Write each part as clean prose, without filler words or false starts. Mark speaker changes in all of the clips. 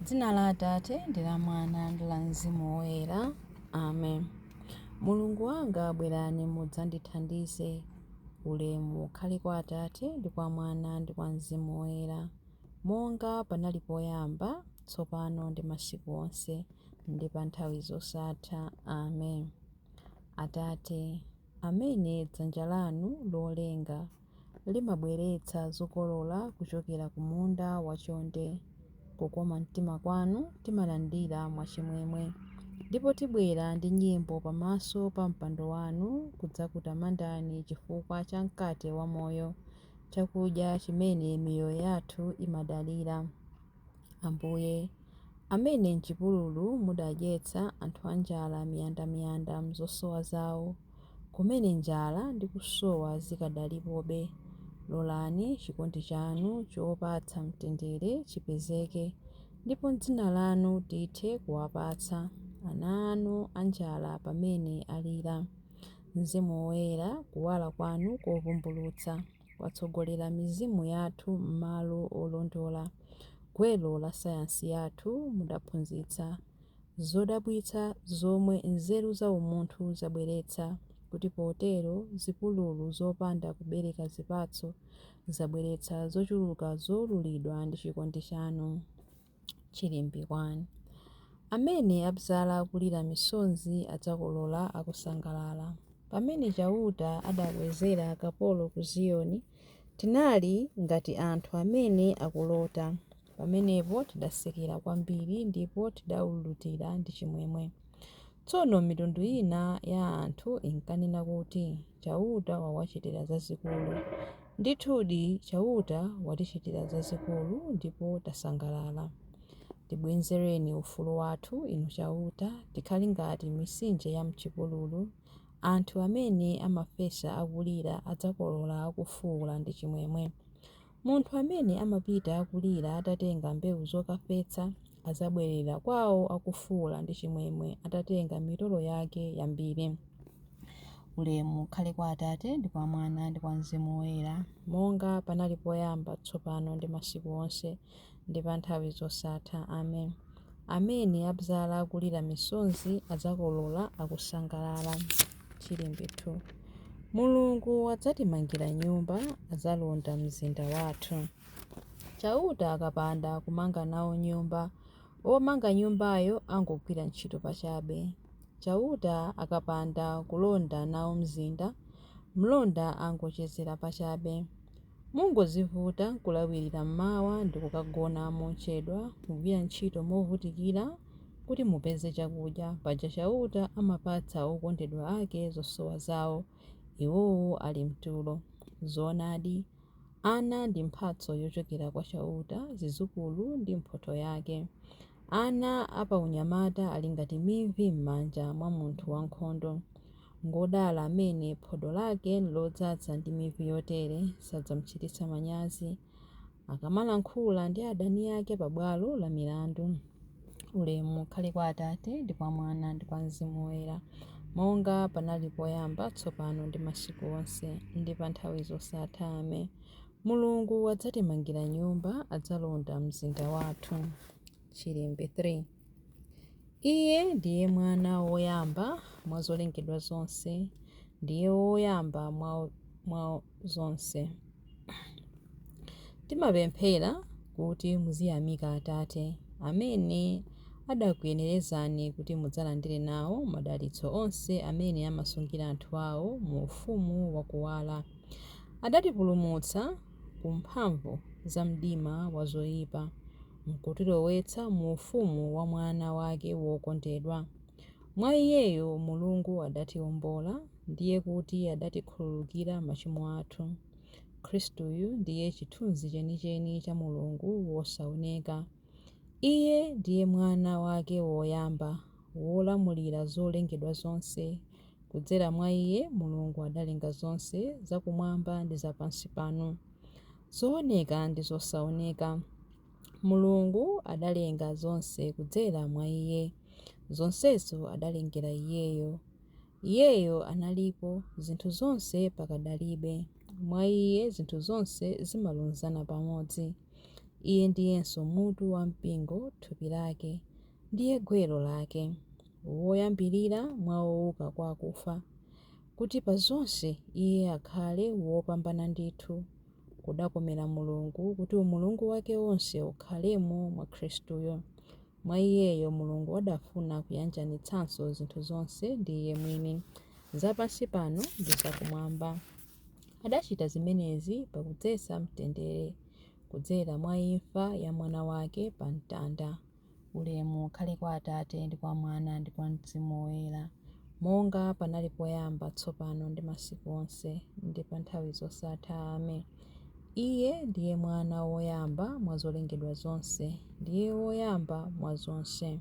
Speaker 1: Dzina la Atate ndi la Mwana ndi la Mzimu Woyera. Amen. Mulungu wanga, bwerani mudzandithandize. Ulemu ukhale kwa Atate ndi kwa Mwana ndi kwa Mzimu Woyera, monga panali poyamba, tsopano ndi masiku onse, ndi pa nthawi zosatha. Amen. Atate, amene dzanja lanu lolenga limabweretsa zokolola kuchokera ku munda wachonde. Kukoma mtima kwanu timalandira mwachimwemwe, ndipo tibwera ndi nyimbo pamaso pa mpando wanu kudzakutamandani chifukwa cha mkate wamoyo, chakudya chimene miyoyo yathu imadalira. Ambuye, amene m'chipululu mudadyetsa anthu anjala miyandamiyanda m'zosowa zawo, kumene njala ndi kusowa zikadalipobe, lolani chikondi chanu chopatsa mtendere chipezeke, ndipo m'dzina lanu tithe kuwapatsa ana anu anjala pamene alira. Mzimu Woyera, kuwala kwanu kovumbulutsa kwatsogolera mizimu yathu m'malo olondola. Gwero la sayansi yathu mudaphunzitsa zodabwitsa zomwe nzeru za umunthu zabweretsa, kuti potero zipululu zopanda kubereka zipatso zabweretsa zochuluka zoululidwa ndi chikondi chanu. Chilimbi 1. Amene abzala akulira misozi adzakolola akusangalala. Pamene Chauta adakwezera akapolo ku Ziyoni, tinali ngati anthu amene akulota. Pamenepo tidasekera kwambiri ndipo tidaululutira ndi chimwemwe. Tsono mitundu ina ya anthu inkanena kuti, Chauta wawachitira zazikulu. Ndithudi, Chauta watichitira zazikulu, ndipo tasangalala. Tibwezereni ufulu wathu, Inu Chauta, tikhale ngati mitsinje ya m'chipululu. Anthu amene amafesa akulira adzakolola akufuula ndi chimwemwe. Munthu amene amapita akulira atatenga mbeu zokafesa, adzabwerera kwao akufuula ndi chimwemwe atatenga mitolo yake yambiri. Ulemu ukhale kwa Atate ndi kwa Mwana ndi kwa Mzimu Woyera, monga panali poyamba, tsopano ndi masiku onse, ndi pa nthawi zosatha. Amen. Amene abzala akulira misozi adzakolola akusangalala. Chilimbi 2. Mulungu adzatimangira nyumba, adzalonda mzinda wathu. Chauta akapanda kumanga nawo nyumba, omanga nyumbayo angogwira ntchito pachabe. Chauta akapanda kulonda nawo mzinda, mlonda angochezera pachabe. Mungodzivuta nkulawirira m'mawa ndi kukagona mochedwa, kugwira ntchito movutikira kuti mupeze chakudya. Paja Chauta amapatsa okondedwa ake zosowa zao, iwowo ali mtulo. Zoonadi, ana ndi mphatso yochokera kwa Chauta, zidzukulu ndi mphotho yake. Ana apaunyamata ali ngati mivi m'manja mwa munthu wankhondo. Ngodala amene phodo lake nlodzaza ndi mivi yotere, sadzamchititsa manyazi akamalankhula ndi adani ake pa bwalo la milandu. Ulemu ukhale kwa Atate ndi kwa Mwana ndi kwa Mzimu Woyera, monga panali poyamba, tsopano ndi masiku onse, ndi pa nthawi zosatha. Amen. Mulungu adzatimangira nyumba, adzalonda mzinda wathu. Chilimbi 3. Iye ndiye mwana woyamba mwa zolengedwa zonse, ndiye woyamba mwa zonse. Timapemphera kuti muziyamika Atate, amene adakuyenerezani kuti mudzalandire nawo madalitso onse amene amasungira anthu awo mu ufumu wakuwala. Adatipulumutsa ku mphamvu za mdima wa zoipa, nkutilowetsa mu ufumu wa Mwana wake wokondedwa. Mwa Iyeyo Mulungu adatiwombola, ndiye kuti adatikhululukira machimo athu. Khristuyu ndiye chithunzi chenicheni cha Mulungu wosaoneka. Iye ndiye Mwana wake woyamba, wolamulira zolengedwa zonse. Kudzera mwa Iye Mulungu adalenga zonse zakumwamba ndi zapansi pano, zooneka ndi zosaoneka. Mulungu adalenga zonse kudzera mwa Iye, zonsezo adalengera Iyeyo. Iyeyo analipo, zinthu zonse pakadalibe. Mwa Iye zinthu zonse zimalunzana pamodzi. Iye ndiyenso mutu wa mpingo, thupi lake. Ndiye gwero lake, woyambirira mwa owuka kwa akufa, kuti pa zonse Iye akhale wopambana ndithu. Kudakomera Mulungu kuti umulungu wake wonse ukhalemo mwa Khristuyo. Mwa Iyeyo Mulungu adafuna kuyanjanitsanso zinthu zonse ndi Iye mwini, za pansi pano ndi za kumwamba. Adachita zimenezi pakudzetsa mtendere, kudzera mwa imfa ya Mwana wake pa mtanda. Ulemu ukhale kwa Atate, ndi kwa Mwana, ndi kwa Mzimu Woyera, monga panali poyamba, tsopano, ndi masiku onse, ndi pa nthawi zosatha. Amen. Iye ndiye Mwana woyamba mwa zolengedwa zonse, ndiye woyamba mwa zonse.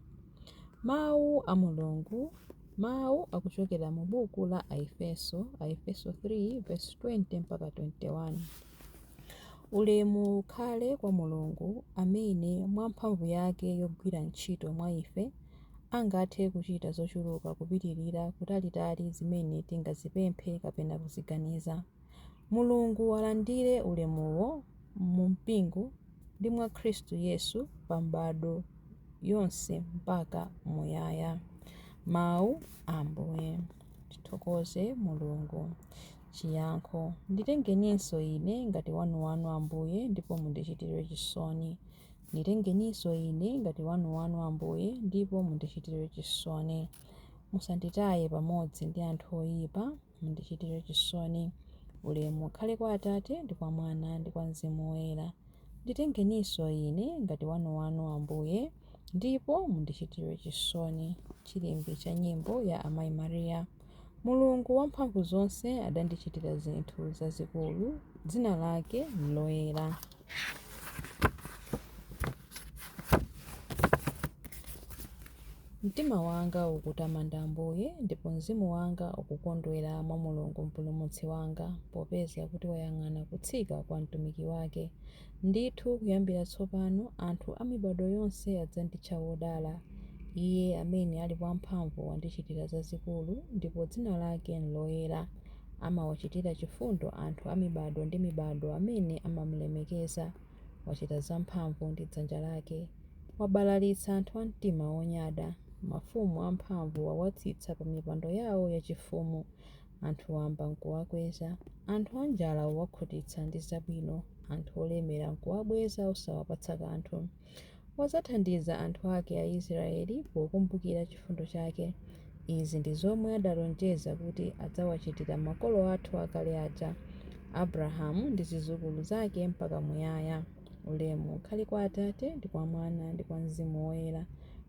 Speaker 1: Mawu a Mulungu. Mawu akuchokera mu buku la Aefeso, Aefeso 3 verse 20 mpaka 21. Ulemu ukhale kwa Mulungu amene mwa mphamvu yake yogwira ntchito mwa ife angathe kuchita zochuluka kupitirira kutalitali zimene tingazipemphe kapena kuziganiza. Mulungu alandire ulemuwo mu mpingo ndi mwa Khristu Yesu pa m'bado yonse mpaka muyaya. Mawu a Ambuye. Tithokoze Mulungu. Chiyankho. Nditengeninso ine ngati wanuwanu Ambuye, ndipo mundichitire chisoni. Nditengeninso ine ngati wanuwanu Ambuye, ndipo mundichitire chisoni. Musanditaye pamodzi ndi anthu oyipa, mundichitire chisoni. Ulemu ukhale kwa Atate, ndi kwa Mwana, ndi kwa Mzimu Woyera. Nditengeninso ine ngati wanuwanu Ambuye, ndipo mundichitire chisoni. Chilimbi cha nyimbo ya Amayi Mariya. Mulungu wamphamvu zonse adandichitira zinthu zazikulu, dzina lake nloyera. Mtima wanga ukutamanda Ambuye, ndipo mzimu wanga ukukondwera mwa Mulungu Mpulumutsi wanga, popeza kuti wayang'ana kutsika kwa mtumiki wake. Ndithu kuyambira tsopano anthu a mibado yonse adzanditcha wodala. Iye amene ali wamphamvu wandichitira zazikulu, ndipo dzina lake nloyera. Amawachitira chifundo anthu a mibado ndi mibado amene amamlemekeza. Wachita zamphamvu ndi dzanja lake. Wabalalitsa anthu a mtima wonyada. Mafumu amphamvu wawatsitsa pa mipando yawo yachifumu. Anthu wamba nkuwakweza. Anthu anjala wawakhutitsa ndi zabwino. Anthu olemera nkuwabweza osawapatsa kanthu. Wadzathandiza anthu ake Aisraeli pokumbukira chifundo chake. Izi ndi zomwe adalonjeza kuti adzawachitira makolo athu akale aja, Abrahamu ndi zidzukulu zake mpaka muyaya. Ulemu ukhale kwa Atate, ndi kwa Mwana, ndi kwa Mzimu Woyera,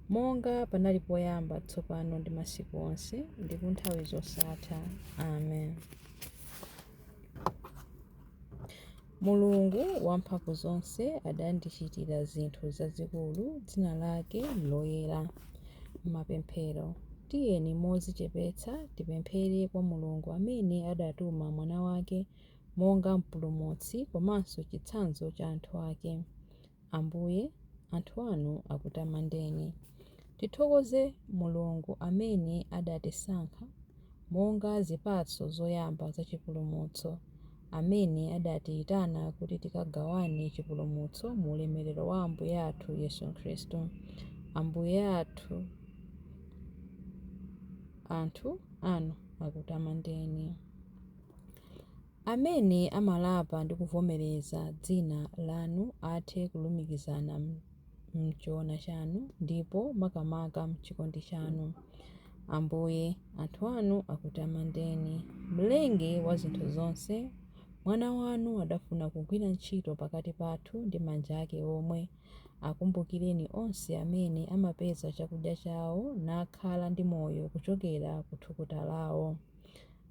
Speaker 1: monga panali poyamba, tsopano, ndi masiku onse, ndi ku nthawi zosatha. Amen. Mulungu wamphamvu zonse adandichitira zinthu zazikulu, dzina lake nloyera. Mapemphero. Tiyeni modzichepetsa tipemphere kwa Mulungu amene adatuma Mwana wake monga Mpulumutsi komanso chitsanzo cha anthu ake. Ambuye, anthu anu akutamandeni. Tithokoze Mulungu amene adatisankha monga zipatso zoyamba za chipulumutso, amene adatiyitana kuti tikagawane chipulumutso mu ulemerero wa Ambuye athu Yesu Khristu. Ambuye athu, anthu anu akutamandeni. Amene amalapa ndi kuvomereza dzina lanu athe kulumikizana m'choona chanu ndipo makamaka m'chikondi chanu. Ambuye, anthu anu akutamandeni. Mlengi wa zinthu zonse, Mwana wanu adafuna kugwira ntchito pakati pathu ndi manja ake omwe. Akumbukireni onse amene amapeza chakudya chawo nakhala ndi moyo kuchokera ku thukuta lawo.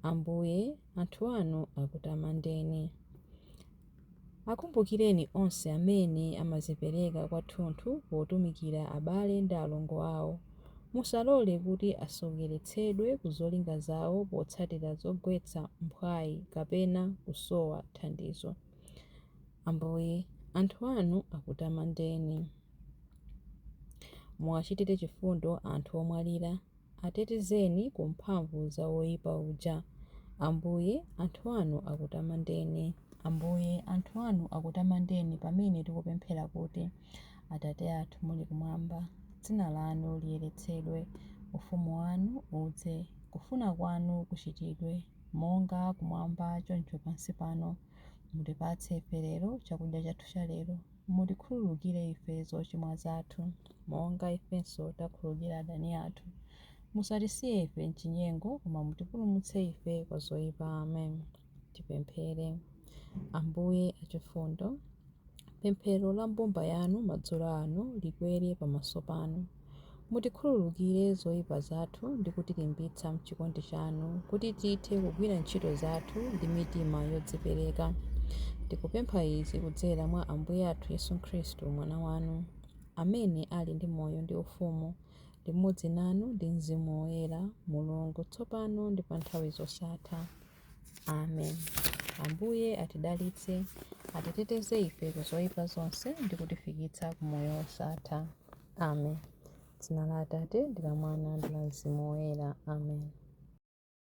Speaker 1: Ambuye, anthu anu akutamandeni. Akumbukireni onse amene amadzipereka kwathunthu potumikira abale ndi alongo awo. Musalole kuti asokeretsedwe ku zolinga zawo potsatira zogwetsa mphwayi kapena kusowa thandizo. Ambuye, anthu anu akutamandeni. Muwachitire chifundo anthu omwalira, atetezeni ku mphamvu za woyipa uja. Ambuye, anthu anu akutamandeni. Ambuye, anthu anu akutamandeni pamene tikupemphera kuti, Atate athu muli kumwamba, dzina lanu liyeretsedwe, ufumu wanu udze, kufuna kwanu kuchitidwe, monga kumwamba choncho pansi pano. Mutipatse ife lero chakudya chathu cha lero. Mutikhululukire ife zochimwa zathu, monga ifenso takhululukira adani athu. Musatisiye ife m'chinyengo, koma mutipulumutse ife kwa zoyipa. Amen. Tipemphere. Ambuye achifundo, pemphero la mbumba yanu madzulo ano likwere pamaso panu. Mutikhululukire zoyipa zathu ndi kutilimbitsa m'chikondi chanu, kuti tithe kugwira ntchito zathu ndi mitima yodzipereka. Tikupempha izi kudzera mwa Ambuye athu Yesu Khristu, Mwana wanu, amene ali ndi moyo ndi ufumu, limodzi nanu ndi Mzimu Woyera, Mulungu, tsopano ndi pa nthawi zosatha. Amen. Ambuye atidalitse, atiteteze ife ku zoyipa zonse ndi kutifikitsa ku moyo wosatha. Amen. Dzina la Atate ndi la Mwana ndi la Mzimu Woyera. Amen.